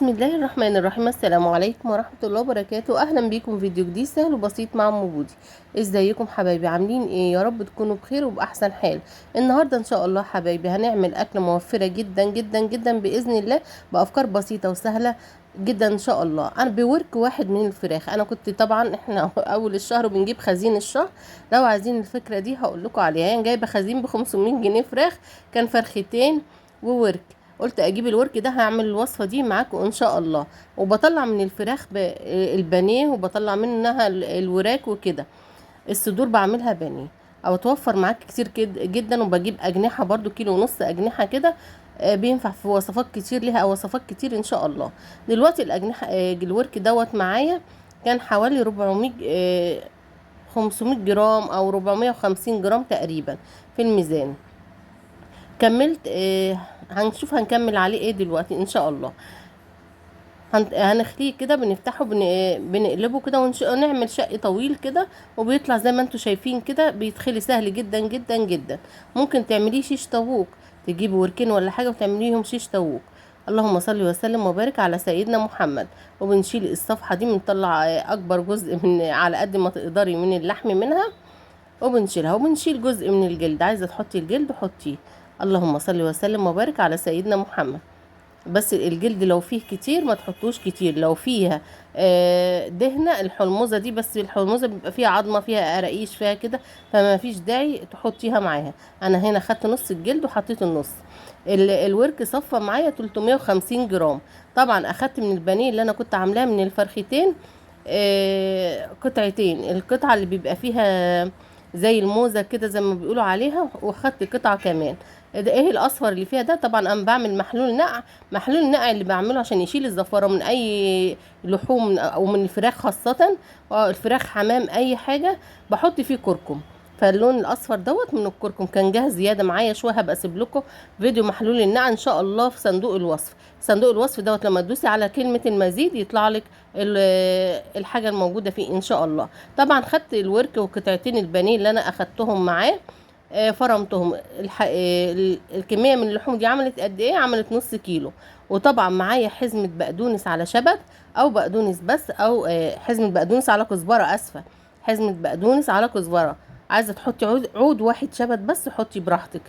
بسم الله الرحمن الرحيم. السلام عليكم ورحمة الله وبركاته. اهلا بيكم فيديو جديد سهل وبسيط مع ام بودي. ازيكم حبايبي؟ عاملين ايه؟ يا رب تكونوا بخير وباحسن حال. النهارده ان شاء الله حبايبي هنعمل اكله موفره جدا جدا جدا باذن الله، بافكار بسيطة وسهلة جدا ان شاء الله. انا بورك واحد من الفراخ. انا كنت طبعا احنا اول الشهر بنجيب خزين الشهر، لو عايزين الفكرة دي هقول لكم عليها. يعني جايبه خزين ب 500 جنيه فراخ، كان فرختين وورك. قلت اجيب الورك ده، هعمل الوصفة دي معاكم ان شاء الله. وبطلع من الفراخ البانيه، وبطلع منها الوراك وكده. الصدور بعملها بانيه او توفر معاك كتير جدا. وبجيب اجنحة برضو، كيلو ونص اجنحة كده، بينفع في وصفات كتير، ليها وصفات كتير ان شاء الله. دلوقتي الاجنحة، الورك دوت معايا كان حوالي 400، 500 جرام او 450 جرام تقريبا في الميزان. كملت، هنشوف هنكمل عليه ايه دلوقتي ان شاء الله. هنخليه كده، بنفتحه، بنقلبه كده، ونعمل شق طويل كده، وبيطلع زي ما انتم شايفين كده. بيتخلي سهل جدا جدا جدا. ممكن تعمليه شيش طاووق، تجيبي وركين ولا حاجة وتعمليهم شيش طاووق. اللهم صل وسلم وبارك على سيدنا محمد. وبنشيل الصفحة دي، بنطلع اكبر جزء من على قد ما تقدري من اللحم منها، وبنشيلها. وبنشيل جزء من الجلد، عايزه تحطي الجلد حطيه. اللهم صل وسلم وبارك على سيدنا محمد. بس الجلد لو فيه كتير ما تحطوش كتير، لو فيها دهنه الحلموزه دي، بس الحلموزه بيبقى فيها عظمه، فيها قراقيش، فيها كده، فما فيش داعي تحطيها معاها. انا هنا خدت نص الجلد وحطيت النص. الورك صفى معايا 350 جرام. طبعا اخدت من البانيه اللي انا كنت عاملاه من الفرختين، قطعتين، القطعة اللي بيبقى فيها زي الموزه كده زي ما بيقولوا عليها، وخدت قطعه كمان. ده ايه الاصفر اللي فيها ده؟ طبعا انا بعمل محلول نقع. محلول النقع اللي بعمله عشان يشيل الزفاره من اي لحوم او من الفراخ خاصة، الفراخ حمام اي حاجة، بحط فيه كركم. فاللون الاصفر دوت من الكركم كان جاهز زيادة معايا شوية. هبقى اسيب لكم فيديو محلول النقع ان شاء الله في صندوق الوصف. صندوق الوصف دوت لما تدوسي على كلمة المزيد يطلع لك الحاجة الموجودة فيه ان شاء الله. طبعا خدت الورك وقطعتين البانيه اللي انا اخدتهم معاه، فرمتهم. الكمية من اللحوم دي عملت قد ايه؟ عملت نص كيلو. وطبعا معايا حزمه بقدونس على شبت، او بقدونس بس، او حزمه بقدونس على كزبره، اسفه، حزمه بقدونس على كزبره. عايزه تحطي عود واحد شبت بس حطي براحتك.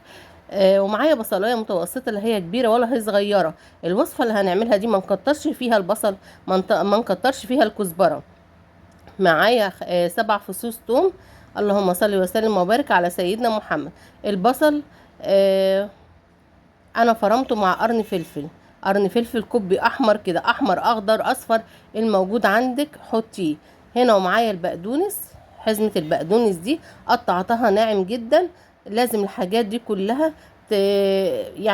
ومعايا بصلايه متوسطه، لا هي كبيرة ولا هي صغيرة. الوصفة اللي هنعملها دي ما نكترش فيها البصل، ما نكترش فيها الكزبره. معايا 7 فصوص توم. اللهم صل وسلم وبارك على سيدنا محمد. البصل، انا فرمته مع قرن فلفل، قرن فلفل كوبي احمر كده، احمر اخضر اصفر الموجود عندك حطيه هنا. ومعايا البقدونس، حزمة البقدونس دي قطعتها ناعم جدا. لازم الحاجات دي كلها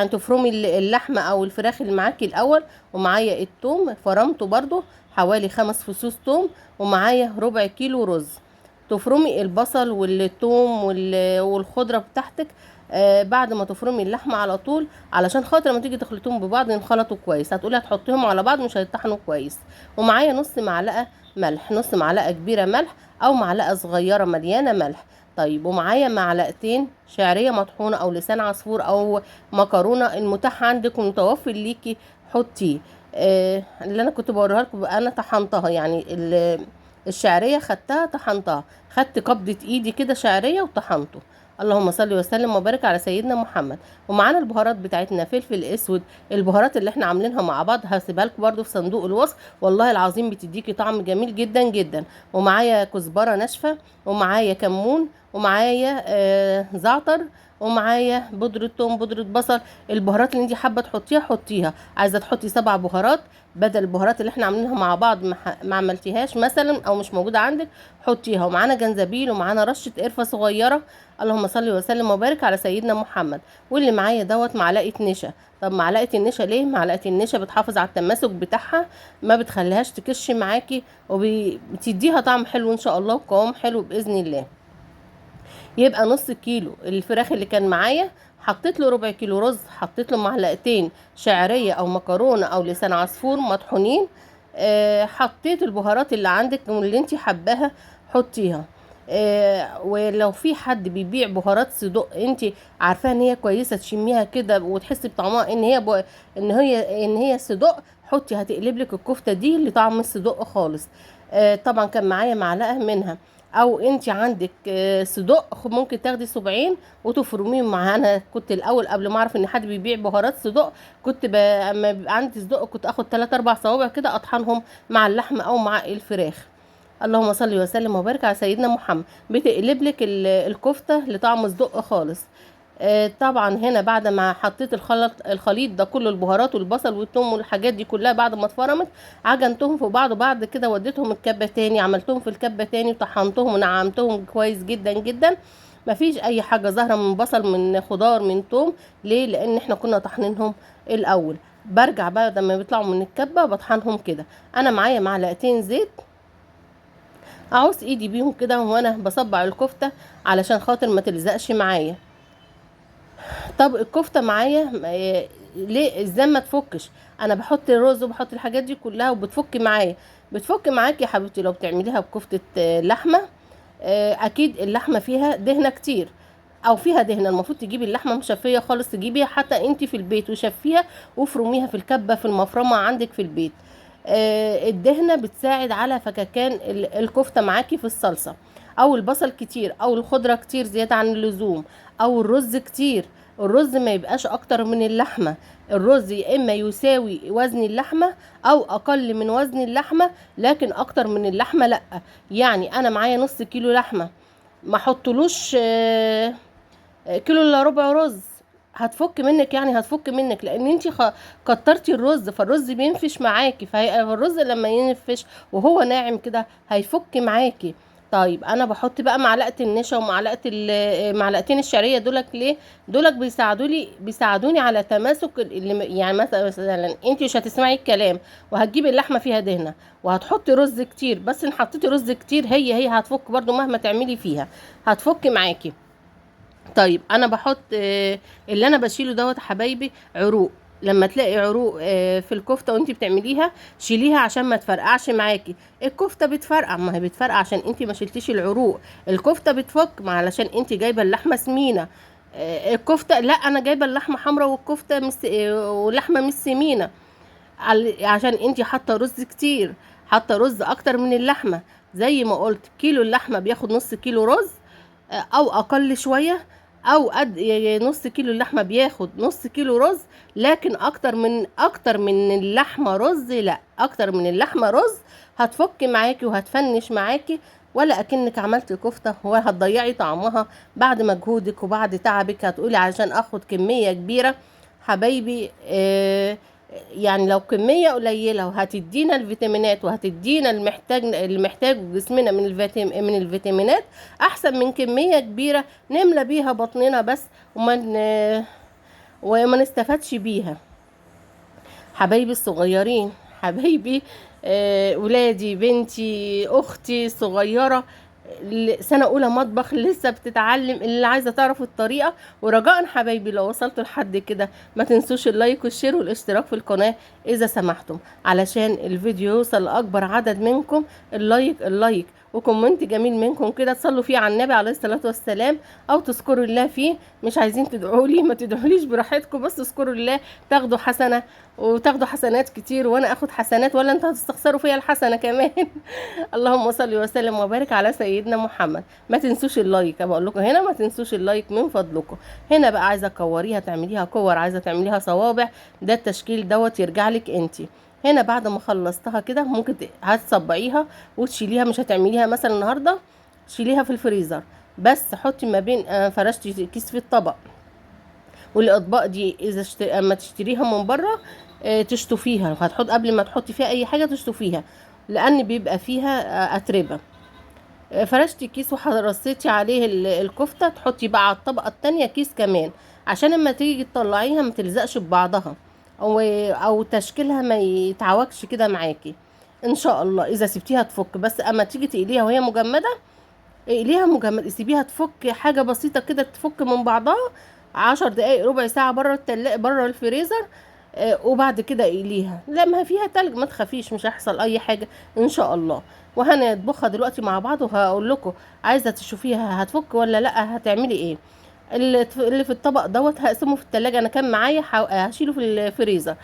تفرمي اللحمة او الفراخ اللي معاكي الاول. ومعايا التوم فرمته برضو حوالي 5 فصوص توم، ومعايا ربع كيلو رز. تفرمي البصل والثوم والخضرة بتاعتك، بعد ما تفرمي اللحمة على طول، علشان خاطر لما تيجي تخلطيهم ببعض ينخلطوا كويس. هتقولي هتحطيهم على بعض مش هيطحنوا كويس. ومعايا نص معلقة ملح، نص معلقة كبيرة ملح او معلقة صغيرة مليانة ملح. ومعايا معلقتين شعرية مطحونة او لسان عصفور او مكرونة، المتاح عندك ومتوفر ليكي حطيه. اللي انا كنت بوريها لكم انا طحنتها، يعني الشعرية خدتها طحنتها، خدت قبضة ايدي كده شعرية وطحنته. اللهم صل وسلم وبارك على سيدنا محمد. ومعانا البهارات بتاعتنا، فلفل اسود، البهارات اللي احنا عاملينها مع بعض هسيبها لكم برده في صندوق الوصف، والله العظيم بتديكي طعم جميل جدا جدا. ومعايا كزبره ناشفة، ومعايا كمون، ومعايا زعتر، ومعايا بودره ثوم، بودره بصل. البهارات اللي انت حابة تحطيها حطيها. عايزه تحطي 7 بهارات بدل البهارات اللي احنا عاملينها مع بعض ما عملتيهاش مثلا او مش موجودة عندك حطيها. ومعانا جنزبيل، ومعانا رشه قرفه صغيرة. اللهم صل وسلم وبارك على سيدنا محمد. واللي معايا دوت معلقه نشا. طب معلقه النشا ليه؟ معلقه النشا بتحافظ على التماسك بتاعها، ما بتخليهاش تكش معاكي، وبتديها طعم حلو ان شاء الله وقوام حلو باذن الله. يبقى نص كيلو الفراخ اللي كان معايا حطيت له ربع كيلو رز، حطيت له معلقتين شعرية او مكرونه او لسان عصفور مطحونين، حطيت البهارات اللي عندك واللي انت حباها حطيها. ولو في حد بيبيع بهارات صدق انت عارفاها ان هي كويسة، تشميها كده وتحسي بطعمها ان هي ان هي صدق، حطي، هتقلب لك الكفتة دي لطعم الصدق خالص. طبعا كان معايا معلقه منها، او انت عندك صدق ممكن تاخدي صباعين وتفرميهم معاها. انا كنت الاول قبل ما اعرف ان حد بيبيع بهارات صدق، كنت اما بيبقى عندي صدق كنت اخد 3 4 صوابع كده اطحنهم مع اللحمة او مع الفراخ. اللهم صل وسلم وبارك على سيدنا محمد. بتقلب لك الكفتة لطعم صدق خالص. طبعا هنا بعد ما حطيت الخليط ده كله، البهارات والبصل والثوم والحاجات دي كلها، بعد ما اتفرمت عجنتهم في بعض، وبعد كده وديتهم الكبه تاني، عملتهم في الكبه تاني وطحنتهم ونعمتهم كويس جدا جدا. مفيش اي حاجة ظاهره من بصل من خضار من ثوم. ليه؟ لان احنا كنا طحنينهم الاول. برجع بعد ما بيطلعوا من الكبه بطحنهم كده. انا معايا معلقتين زيت، اعوز ايدي بيهم كده وانا بصبع الكفتة علشان خاطر ما تلزقش معايا. طب الكفتة معايا ليه ازاي ما تفكش؟ انا بحط الرز وبحط الحاجات دي كلها وبتفك معايا. بتفك معاك يا حبيبتي لو بتعمليها بكفته لحمه. اكيد اللحمة فيها دهنه كتير او فيها دهنه، المفروض تجيبي اللحمة مشفيه خالص، تجيبيها حتى انت في البيت وشفيها وافرميها في الكبه في المفرمه عندك في البيت. الدهنه بتساعد على فككان الكفتة معاكي في الصلصه، او البصل كتير، او الخضرة كتير زيادة عن اللزوم، او الرز كتير. الرز ما يبقاش اكتر من اللحمة، الرز يا اما يساوي وزن اللحمة او اقل من وزن اللحمة، لكن اكتر من اللحمة لا. يعني انا معايا نص كيلو لحمه، ما احطلوش كيلو الا ربع رز، هتفك منك، يعني هتفك منك لان انتي كترتي الرز، فالرز بينفش معاكي، فالرز لما ينفش وهو ناعم كده هيفك معاكي. طيب انا بحط بقى معلقه النشا ومعلقة معلقتين الشعرية دولك. ليه دولك؟ بيساعدوني على تماسك يعني مثلا انتي مش هتسمعي الكلام وهتجيبي اللحمة فيها دهنه وهتحطي رز كتير، بس ان حطيتي رز كتير هي هتفك برضو مهما تعملي فيها هتفك معاكي. طيب انا بحط اللي انا بشيله دوت حبايبي عروق. لما تلاقي عروق في الكفتة وانتي بتعمليها شيليها عشان ما تفرقعش معاكي. الكفتة بتفرقع، ما هي بتفرقع عشان انتي ما شلتيش العروق. الكفتة بتفك ما علشان انتي جايبه اللحمة سمينه. الكفتة لا، انا جايبه اللحمة حمراء والكفته واللحمة مش سمينه، عشان انتي حاطه رز كتير، حاطه رز اكتر من اللحمة. زي ما قلت كيلو اللحمة بياخد نص كيلو رز، او اقل شوية، او قد نص كيلو اللحمة بياخد نص كيلو رز، لكن اكتر من اللحمة رز لا، اكتر من اللحمة رز هتفك معاكي وهتفنش معاكي، ولا اكنك عملتي كفته وهتضيعي طعمها بعد مجهودك وبعد تعبك. هتقولي عشان اخد كمية كبيرة. حبايبي يعني لو كمية قليلة وهتدينا الفيتامينات وهتدينا اللي محتاجه جسمنا من الفيتامينات، أحسن من كمية كبيرة نملى بيها بطننا بس وما نستفادش بيها. حبايبي الصغيرين، حبايبي، ولادي، بنتي، أختي الصغيرة، سنة أولى مطبخ لسه بتتعلم، اللي عايزة تعرف الطريقة. ورجاء حبايبي لو وصلتوا لحد كده ما تنسوش ال like وال share والاشتراك في القناة إذا سمحتم، علشان الفيديو يوصل لأكبر عدد منكم. ال like ال like و comment جميل منكم كده تصلوا فيه على النبي عليه الصلاة والسلام، أو تذكروا الله فيه. مش عايزين تدعوا لي ما تدعوليش براحتكم، بس اذكروا الله تاخدوا حسنة وتاخدوا حسنات كتير، وأنا آخد حسنات، ولا انتوا هتستخسروا فيا الحسنة كمان. اللهم صل وسلم وبارك على سيدنا محمد. ما تنسوش ال like، بقول لكم هنا ما تنسوش ال like من فضلكم. هنا بقى عايزه تكوريها تعمليها كور، عايزه تعمليها صوابع، ده التشكيل دوت يرجع لك انتي. هنا بعد ما خلصتها كده ممكن هتصبعيها وتشيليها، مش هتعمليها مثلا النهارده شيليها في الفريزر، بس حطي ما بين فرشتي كيس في الطبق. والاطباق دي اذا اما تشتريها من بره، تشطفيها، هتحط قبل ما تحطي فيها اي حاجة تشطفيها، لان بيبقى فيها اتربه. فرشتي كيس وحرصيتي عليه الكفتة، تحطي بقى على الطبقة التانية كيس كمان، عشان لما تيجي تطلعيها ما تلزقش ببعضها، او تشكيلها ما يتعوجش كده معاكي ان شاء الله. اذا سبتيها تفك، بس اما تيجي تقليها وهي مجمده اقليها مجمد، سيبيها تفك حاجة بسيطة كده، تفك من بعضها 10 دقايق ربع ساعة بره التلاجة بره الفريزر، وبعد كده اقليها. لا ما فيها تلج ما تخافيش، مش هيحصل اي حاجة ان شاء الله. وهنطبخها دلوقتي مع بعض، وهقول لكم عايزه تشوفيها هتفك ولا لا، هتعملي ايه. اللي في الطبق دوت هقسمه في التلاجة، انا كان معايا هشيله في الفريزر.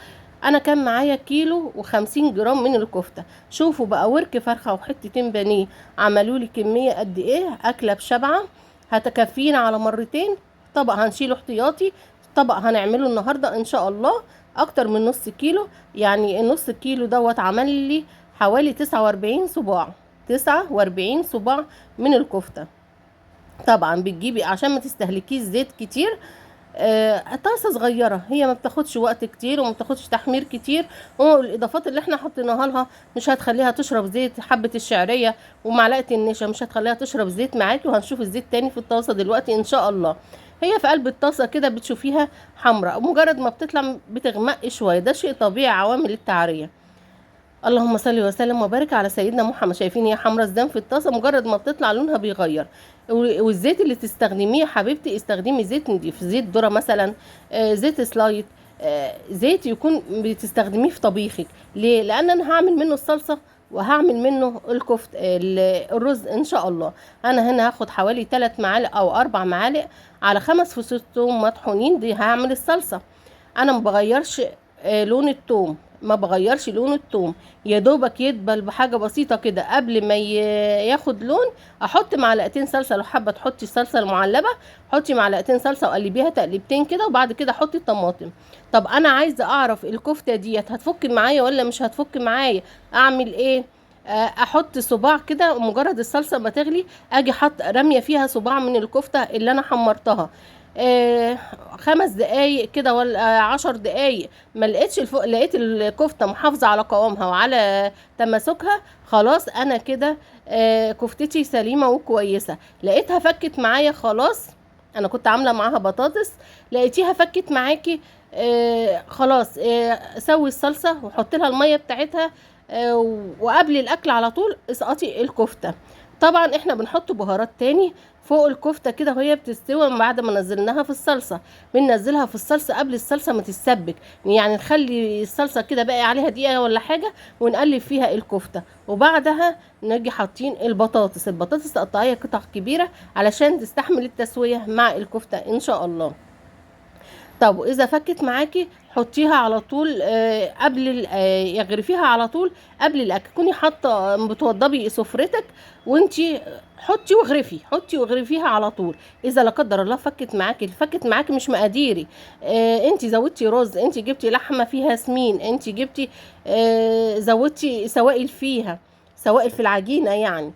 انا كان معايا 1.50 كيلو من الكفتة. شوفوا بقى ورك فرخة وحتتين بانيه عملوا لي كمية قد ايه، اكله بشبعه هتكفينا على مرتين. طبق هنشيله احتياطي، طبق هنعمله النهارده ان شاء الله اكتر من نص كيلو. يعني النص كيلو دوت عمل لي حوالي 49 صباع، 49 صباع من الكفتة. طبعا بتجيبي عشان ما تستهلكيش زيت كتير، طاسه صغيرة، هي ما بتاخدش وقت كتير وما بتاخدش تحمير كتير، والاضافات اللي احنا حطيناها لها مش هتخليها تشرب زيت. حبه الشعرية ومعلقة النشا مش هتخليها تشرب زيت معاكي، وهنشوف الزيت تاني في الطاسه دلوقتي ان شاء الله. هي في قلب الطاسه كده بتشوفيها حمراء، مجرد ما بتطلع بتغمق شوية، ده شيء طبيعي، عوامل التعريه. اللهم صل وسلم وبارك على سيدنا محمد. شايفين هي حمرا ازاي في الطاسه؟ مجرد ما بتطلع لونها بيغير. والزيت اللي تستخدميه يا حبيبتي استخدمي زيت نضيف، زيت ذره مثلا، زيت سلايت، زيت يكون بتستخدميه في طبيخك. ليه؟ لان انا هعمل منه الصلصه وهعمل منه الكفت الرز ان شاء الله. انا هنا هاخد حوالي 3 معالق او 4 معالق على 5 فصوص ثوم مطحونين، دي هعمل الصلصه. انا ما بغيرش لون الثوم، ما بغيرش لون الثوم، يا دوبك يدبل بحاجة بسيطة كده قبل ما ياخد لون. احط معلقتين صلصه، لو حابة تحطي الصلصه المعلبه حطي معلقتين صلصه وقلبيها تقليبتين كده، وبعد كده حطي الطماطم. طب انا عايزه اعرف الكفتة ديت هتفك معايا ولا مش هتفك معايا، اعمل ايه؟ احط صباع كده، مجرد الصلصه ما تغلي اجي حط راميه فيها صباع من الكفتة اللي انا حمرتها، 5 دقايق كده ولا 10 دقايق، ما لقيتش لقيت الكفتة محافظة على قوامها وعلى تماسكها، خلاص انا كده كفتتي سليمة وكويسة. لقيتها فكت معايا خلاص، انا كنت عامله معاها بطاطس، لقيتيها فكت معاكي، خلاص، سوي الصلصه وحطي لها المية بتاعتها، وقبل الاكل على طول اسقطي الكفتة. طبعا احنا بنحط بهارات تاني فوق الكفتة كده وهي بتستوي بعد ما نزلناها في الصلصه، بننزلها في الصلصه قبل الصلصه ما تتسبك، يعني نخلي الصلصه كده باقي عليها دقيقة ولا حاجة ونقلب فيها الكفتة، وبعدها نجي حاطين البطاطس. البطاطس تقطعيها قطع كبيرة علشان تستحمل التسوية مع الكفتة ان شاء الله. طب واذا فكت معاكي حطيها على طول، قبل يغرفيها على طول قبل الاكل، كوني حاطه بتوضبي سفرتك وانتي حطي واغرفي، حطي واغرفيها على طول. اذا لا قدر الله فكت معاكي، فكت معاكي مش مقاديري، انتي زودتي رز، انتي جبتي لحمه فيها سمين، انتي جبتي، زودتي سوائل فيها، سوائل في العجينة يعني.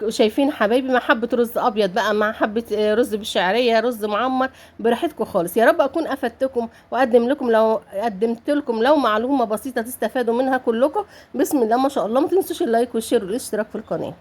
شايفين حبايبي، مع حبه رز ابيض بقى، مع حبه رز بالشعريه، رز معمر، براحتكم خالص. يا رب اكون افدتكم واقدم لكم، لو قدمت لكم لو معلومة بسيطة تستفادوا منها كلكم. بسم الله ما شاء الله. ما تنسوش ال like وال share والاشتراك في القناة.